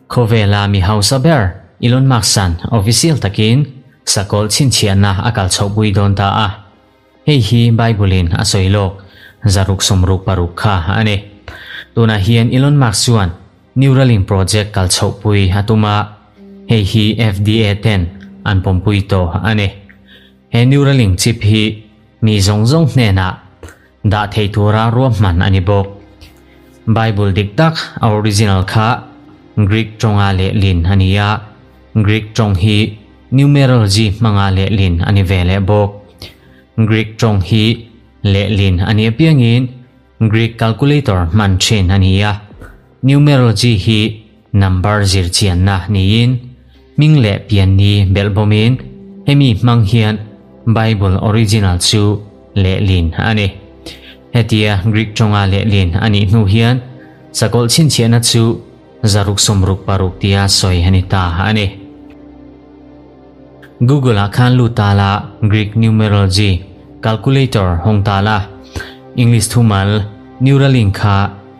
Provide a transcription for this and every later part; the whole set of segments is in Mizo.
Khawvela mi hausa ber Elon Musk-a'n official takin sakawlh chhinchhiahna a kal chhohpui dawn ta a. Hei hi Bible-in a sawi lawk 666 kha a ni. Tunah hian Elon Musk chuan Neuralink project kal chhohpui a tum a, hei hi FDA ten an pawmpui tawh a ni. He Neuralink chip hi mi zawng zawng hnenah dah thei tura ruahman a ni bawk. Bible dik tak a original kha Greek tawnga lehlin a ni a, Greek tawng hi numerology hmanga lehlin a ni ve leh bawk. Greek tawng hi lehlin a nih apiangin Greek calculator hman thin a ni a, numerology hi number zirchianna niin hming leh pianni belhbawmin hemi hmang hian Bible original chu lehlin a ni. Hetia Greek tawnga lehlin a nih hnu hian sakawlh chhinchhiahna chu 666 tia sawi a ni ta a ni. Google ah khan lut ta la, Greek numerology calculator hawng ta la, English thumal Neuralink kha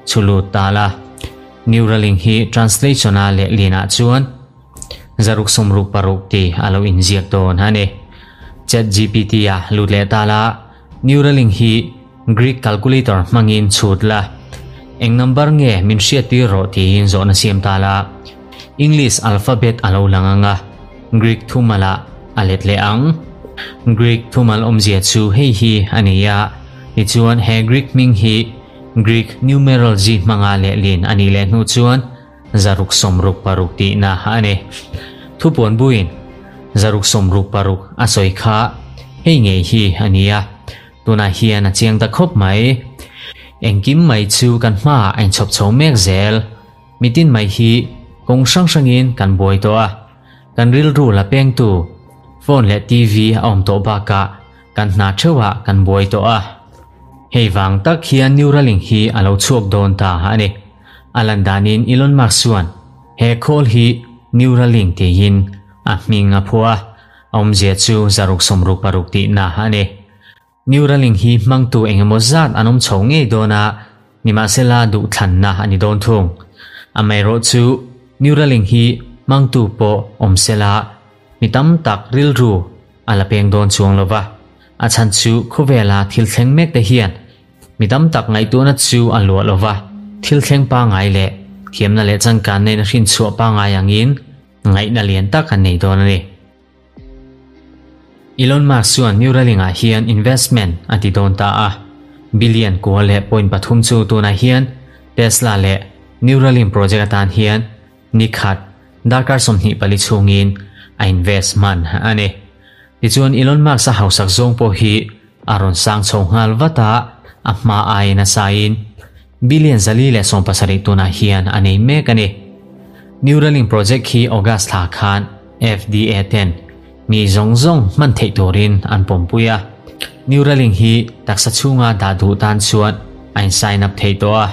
chhu lut ta la. Neuralink hi translation a lehlin ah chuan 666 ti a lo inziak dawn a ni. ChatGPT ah lut leh ta la, Neuralink hi Greek calculator hmangin chhut la, eng number nge min hriattir rawh tiin zawhna siam ta la. English alphabet a lo lang ang a, Greek thumal ah a let leh ang. Greek thumal awmzia chu hei hi a ni a, tichuan he Greek hming hi Greek numerology hmanga lehlin a nih leh hnu chuan 666 tihna a ni. Thupuan buin 666 a sawi kha hei ngei hi a ni a, tunah hian a chiang ta khawp mai. Engkim mai chu kan hmaah a inchhawp chho mek zel. Mitin mai hi kawng hrang hrangin kan buai tawh a, kan rilru la pengtu phone leh TV a awm tawh bakah kan hna theuhah kan buai tawh a. Hei vang tak hian Neuralink hi a lo chhuak dawn ta a ni. A lan danin Elon Musk chuan he khawl hi Neuralink tiin a hming a phuah a, a awmzia chu 666 tihna a ni. Neuralink hi hmangtu eng emaw zat an awm chho ngei dawn a, nimahsela duhthlanna a ni dawn thung. Amaherawh chu Neuralink hi hmangtu pawh awm sela mi tam tak rilru a la peng dawn chuang lo va, a chhan chu khawvela thil thleng mek te hian mi tam tak ngaihtuahna chu a luah lo va, thil thleng pangngai leh thiamna leh changkan neihna hrinchhuah pangngai angin ngaihna lian tak an nei dawn a ni. Elon Musk chuan Neuralink-ah hian investment a ti dawn ta a, billion kua leh point pathum chu tunah hian Tesla leh Neuralink project atan hian Ni khat, darkar 24 chhungin a invest hman a ni. Tichuan Elon Musk-a hausak zawng pawh hi a rawn sang chho nghal vat a, a hma aiin a sain billion 470 tunah hian a nei mek a ni. Neuralink project hi August thla khan FDA ten mi zawng zawng hman theih turin an pawmpui a. Neuralink hi taksa chhunga dah duh tan chuan a in sign up thei tawh a.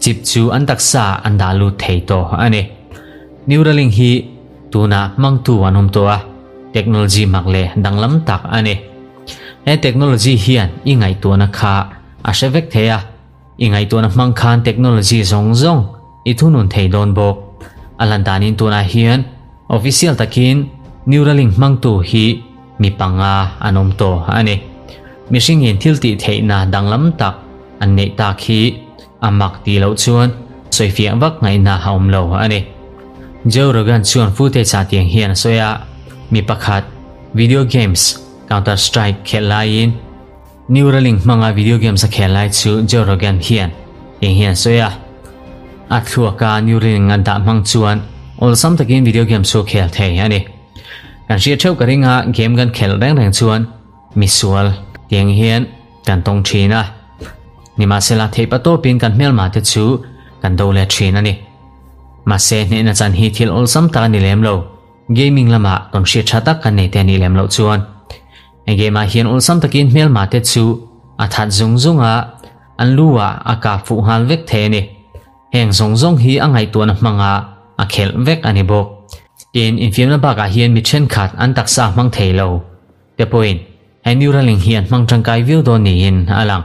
Chip chu an taksa an dah lut thei tawh a ni. Neuralink hi tunah hmangtu an awm tawh a, technology mak leh danglam tak a ni. He technology hian i ngaihtuahna kha a hre vek thei a, i ngaihtuahna hmang khan technology zawng zawng i thunun thei dawn bawk. A lan danin tunah hian official takin Neuralink hmangtu hi mi panga an awm tawh a ni. Mihringin thil tih theihna danglam tak an neih tak hi a mak tih loh chuan sawifiah vak ngaihna a awm lo a ni. Joe Rogan chuan footage ah tiang hian a sawi a, mi pakhat video games Counter Strike khelh laiin Neuralink hmanga video games a khel lai chu Joe Rogan hian tiang hian a sawi a, a thluaka Neuralink a dah hmang chuan awlsam takin video games chu a khel thei a ni. Kan hriat theuh ka ring a, game kan khelh reng reng chuan misual tiang hian kan tawng thin a. Nimahsela theih patawpin kan hmelma te chu kan do leh thin a ni. Mahse hnehna chan hi thil awlsam tak a ni lem lo. Gaming lamah tawn hriat tha tak kan nei te a nih lem loh chuan. He game ah hian awlsam takin hmelma te chu a that zung zung a, an lu ah a kap fuh nghal vek thei a ni. Heng zawng zawng hi a ngaihtuahna hmanga a khelh vek a ni bawk. Tin, infiamna bakah hian mi thenkhat an taksa hmang thei lo te pawhin he Neuralink hi an hmang tangkai viau dawn niin a lang.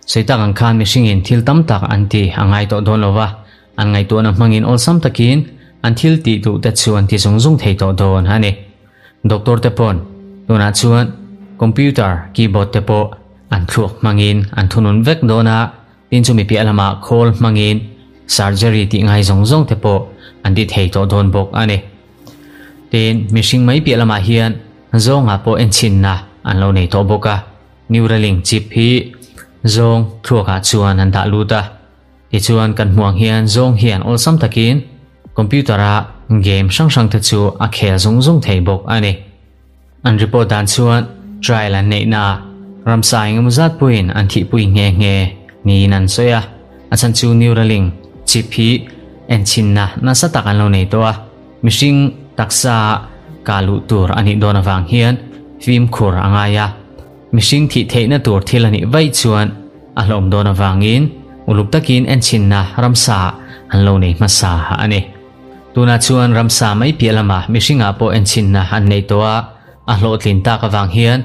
Sawi tak ang khan mihringin thil tam tak an ti a ngai tawh dawn lo va, an ngaihtuahna hmangin awlsam takin an thil tih duh te chu an ti zung zung thei tawh dawn a ni. Doctor te pawn tunah chuan computer keyboard te pawh an thluak hmangin an thunun vek dawn a, tin chumi piah lamah khawl hmangin surgery tih ngai zawng zawng te pawh an ti thei tawh dawn bawk a ni. Tin, mihring mai piah lamah hian zawngah pawh enchhinna an lo nei tawh bawk a, Neuralink chip hi zawng thluakah chuan an dah lut a, tichuan kan hmuh ang hian zawng hian awlsam takin computer-a game hrang hrang te chu a khel zung zung thei bawk a ni. An report dan chuan trial an neihnaah ramsa engemaw zat pawhin an thihpui nghe nghe niin an sawi a, a chhan chu Neuralink chip hi enchhinna nasa tak an lo nei tawh a, mihring taksa kah luh tur a nih dawn avang hian fimkhur a ngai a, mihring thih theihna tur thil a nih vaih chuan a hlawm dawn avangin uluk takin enchhinna ramsa an lo nei hmasa a ni. Tunah chuan ramsa mai piah lamah mihringah pawh enchhinna an nei tawh a, a hlawhtlin tak avang hian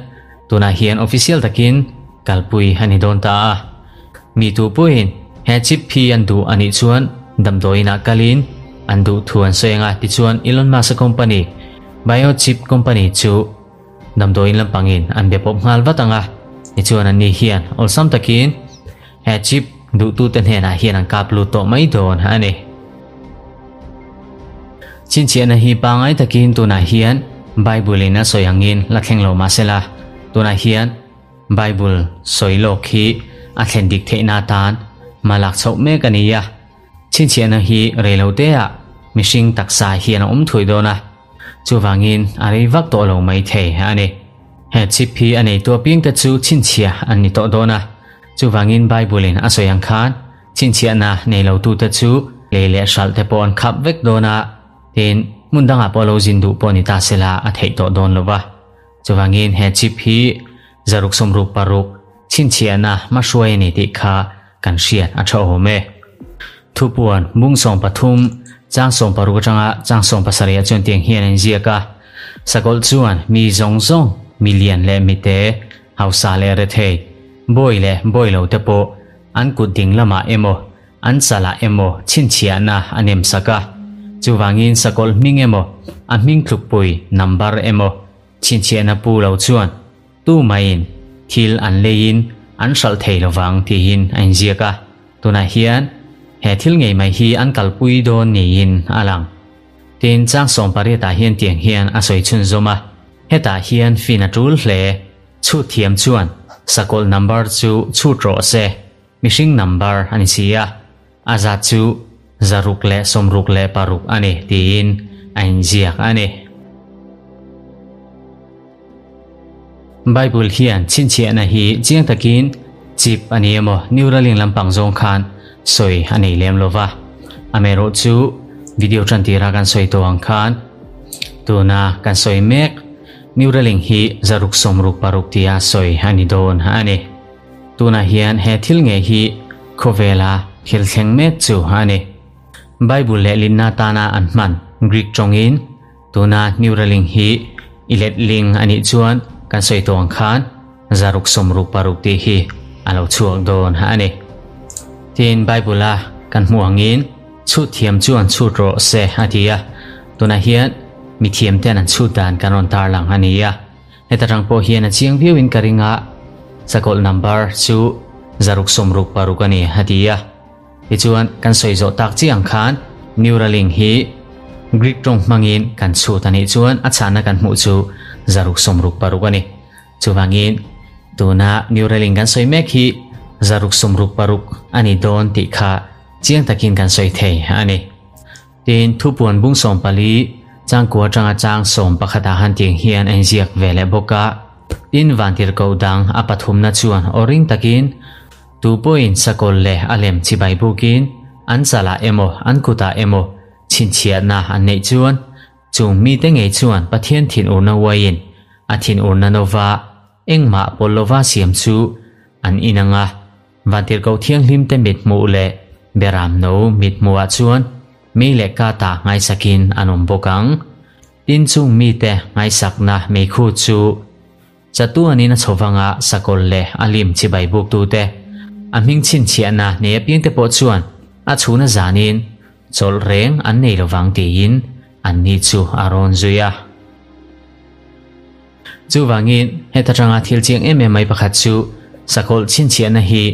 tunah hian official takin kalpui a ni dawn ta a. Mi tu pawhin he chip hi an duh a nih chuan damdawiinah kalin an duh thu an sawi ang a, tichuan Elon Musk-a company Biochip company chu damdawiin lampangin an be pawp nghal vat ang a, tichuan anni hian awlsam takin he chip duhtute hnenah hian an kap lut tawh mai dawn a ni. Chhinchhiahna hi pangngai takin tunah hian Bible-in a sawi angin la thleng lo mah sela, tunah hian Bible sawi lawk hi a thlen dik theihna atan hma lak chhoh mek a ni a. Chhinchhiahna hi reiloteah mihring taksa hian a awm thui dawn a, chuvangin a rei vak tawh lo mai thei a ni. He chip hi a neitu apiangte chu chhinchhiah an ni tawh dawn a, chuvangin Bible-in a sawi ang khan chhinchhiahna nei lotute chu lei leh hralh te pawh an khap vek dawn a, tin, hmun dangah pawh lo zin duh pawh ni ta sela a theih tawh dawn lo va. Chuvangin he chip hi zaruk sawmruk paruk chhinchhiahna hmahruai a ni tih kha kan hriat a tha awm e. Thupuan bung 13 chang 16 atanga chang 17 ah chuan tiang hian a inziak a, Sakawlh chuan mi zawng zawng, mi lian leh mi te, hausa leh rethei, bawi leh bawi lo te pawh an kut ding lamah emaw an chalah emaw chhinchhiahna a nem sak a, chuvangin sakawlh hming emaw a hming tlukpui number emaw chhinchhiahna pu lo chuan tu maiin thil an leiin an hralh thei lovang tiin a inziak a, tunah hian he thil ngei mai hi an kalpui dawn niin a lang. Tin, chang 18 ah hian tiang hian a sawi chhunzawm a, hetah hian fin a tul hle, chhut thiam chuan sakawlh number chu chhut rawh se. Mihring number a ni si a, a zat chu 666 a ni tiin a inziak a ni. Bible hian chhinchhiahna hi chiang takin chip a ni emaw Neuralink lampang zawng khan sawi a nei lem lo va. Amaherawhchu video tantira kan sawi tawh ang khan tuna kan sawi mek Neuralink hi 666 tia sawi a ni dawn a ni. Tunah hian he thil ngei hi khawvela thil thleng mek chu a ni. Bible lehlinna atana an hman Greek tawngin tuna Neuralink hi i letling a nih chuan kan sawi tawh ang khan 666 tih hi a lo chhuak dawn a ni. Tin, Bible-a kan hmuh angin chhut thiam chuan chhut rawh se a ti a, tunah hian mithiamten an chhut dan kan rawn tarlang a ni a. Heta tang pawh hian a chiang viauin ka ring a, sakawlh number chu 666 a ni a ti a. Tichuan kan sawi zawh tak chiah ang khan Neuralink hi Greek tawng hmangin kan chhut a nih chuan a chhahna kan hmuh chu 666 a ni. Chuvangin tuna Neuralink kan sawi mek hi 666 a ni dawn tih kha chiang takin kan sawi thei a ni. Tin, thupuan bung 14, changkua atanga chang 11 ah han tiang hian a inziak ve leh bawk a. Tin, vantirhkoh dang a pathumna chuan aw ring takin, Tu pawhin sakawl leh a lem chibai bukin an chalah emaw an kutah emaw chhinchhiahna an neih chuan, chung mite ngei chuan Pathian thinurna uaiin a thinurna nova engmah pawl lova siam chu an inang a. Vantirhkoh thianghlimte mithmuh leh beram no mithmuhah chuan mei leh kata ngaisakin an awm bawk ang. Tin chung mite ngaisakna meikhu chu chatuanin a chho vanga sakawlh leh a lim chibai buktute, A hming chhinchhiahna nei apiangte pawh chuan a chhuna zanin chawlh reng an nei lovang tiin anni chu a rawn zui a. Chuvangin heta tanga thil chiang em em mai pakhat chu sakawlh chhinchhiahna hi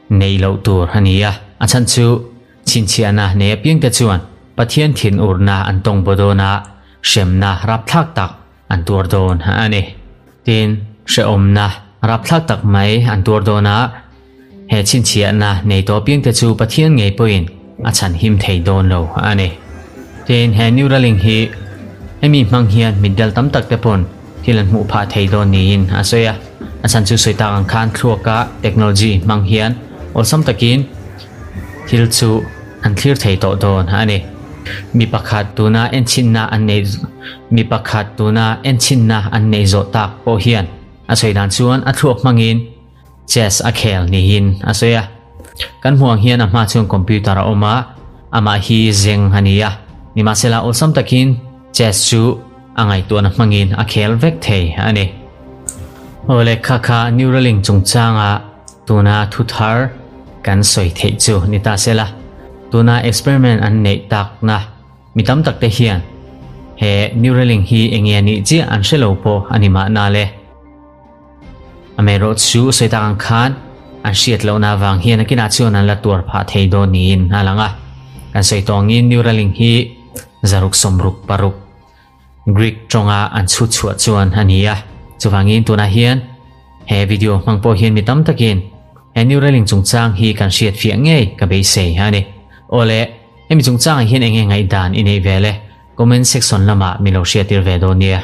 nei loh tur a ni a, a chhan chu chhinchhiahna nei apiangte chuan Pathian thinurna an tawng baw dawn a, hremna rapthlak tak an tuar dawn a ni. Tin, hrehawmna rapthlak tak mai an tuar dawn a, he chhinchhiahna nei tawh apiangte chu Pathian ngei pawhin a chhan him thei dawn lo a ni. Tin, he Neuralink hi hemi hmang hian mitdel tam tak te pawn thil an hmuh phah thei dawn niin a sawi a. A chhan chu sawi tak ang khan thluaka technology hmang hian awlsam takin thil chu an thlir thei tawh dawn a ni. Mi pakhat tuna enchhinna an nei Mi pakhat tuna enchhinna an neih zawh tak pawh hian a sawi dan chuan a thluak hmangin chess a khel niin a sawi a. Kan hmuh ang hian a hma chuan computer a awm a, amah hi zeng a ni a. Nimahsela awlsam takin chess chu a ngaihtuahna hmangin a khel vek thei a ni. Aw le kha kha Neuralink chungchanga tuna thu thar kan sawi theih chu ni ta se la, tuna experiment an neih takna mi tam tak te hian he Neuralink hi enge a nih chiah an hre lo pawh a ni mahna le. Amaherawh chu sawi tak ang khan an hriat lohna avang hian a kinah chuan an la tuar phah thei dawn niin a lang a. Kan sawi tawh angin Neuralink hi zaruk sawmruk paruk Greek tawnga an chhut chhuah chuan a ni a. Chuvangin tunah hian he video hmang pawh hian mi tam takin he Neuralink chungchang hi kan hriat fiah ngei ka beisei a ni. Awle, hemi chungchangah hian enge ngaihdan i neih ve le? Comment section lamah mi lo hriattir ve dawn nia.